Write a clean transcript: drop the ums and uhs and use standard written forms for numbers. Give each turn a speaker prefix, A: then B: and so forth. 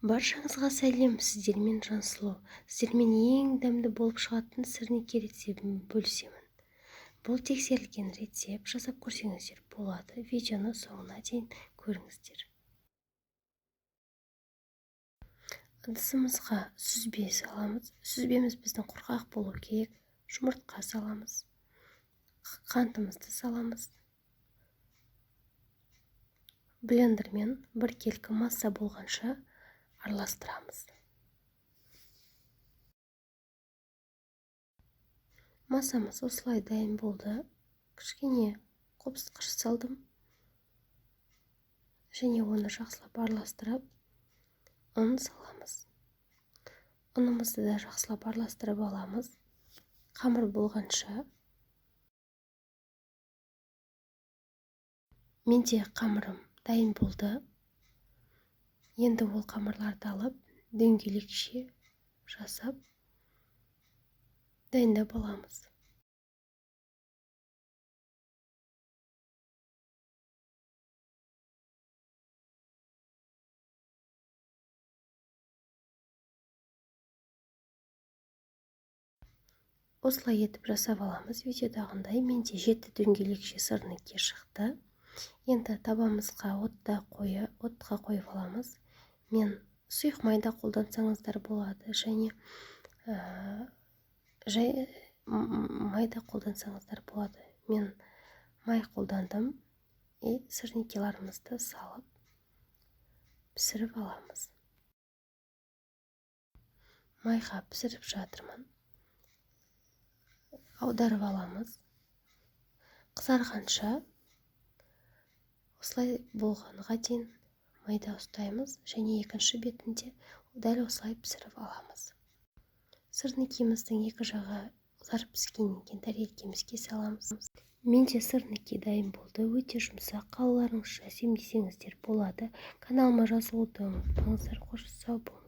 A: Баршаңызға сәлем, сіздермен Жансұлу. Сіздермен ең дәмді болып шығатын сырники рецебін бөлісемін. Бұл тексерілген рецепт, жасап көрсеңіздер болады. Видеоны соңына дейін көріңіздер. Ыдысымызға сүзбе саламыз. Сүзбеміз біздің құрғақ болу керек. Жұмыртқа саламыз. Қантымызды саламыз. Блендермен біркелкі масса болғанша араластырамыз. Массамыз осылай дайын болды. Кішкене қопсытқыш салдым. Және оны жақсылап араластырып, ұн саламыз. Ұнымызды да жақсылап араластырып аламыз. Қамыр болғанша. Менде қамырым дайын болды. Енді ол қамырларды алып, дөңгелекше жасап, дайындап аламыз. Осылай етіп жасап аламыз. Видеодағындай менде 7 дөңгелекше сырники шықты. Енді табамызға отқа қойып аламыз. Мен сұйық майда қолдансаңыздар болады, және жай майда қолдансаңыздар болады. Мен май қолдандым. И сырникиларымызды салып пісіріп аламыз. Майға пісіріп жатырмын. Аударып аламыз. Қызарғанша, осылай болғанға дейін майда ұстаймыз және екінші бетінде дәл осылай пісіріп аламыз. Сырникиміздің екі жағы қызарып піскеннен кейін тәрелкемізге саламыз. Менде сырники дайын болды. Өте жұмсақ, қалаларыңызша әсем десеңіздер болады. Каналыма жазылуды ұмытпаңыздар. Қош, сау болыңыздар.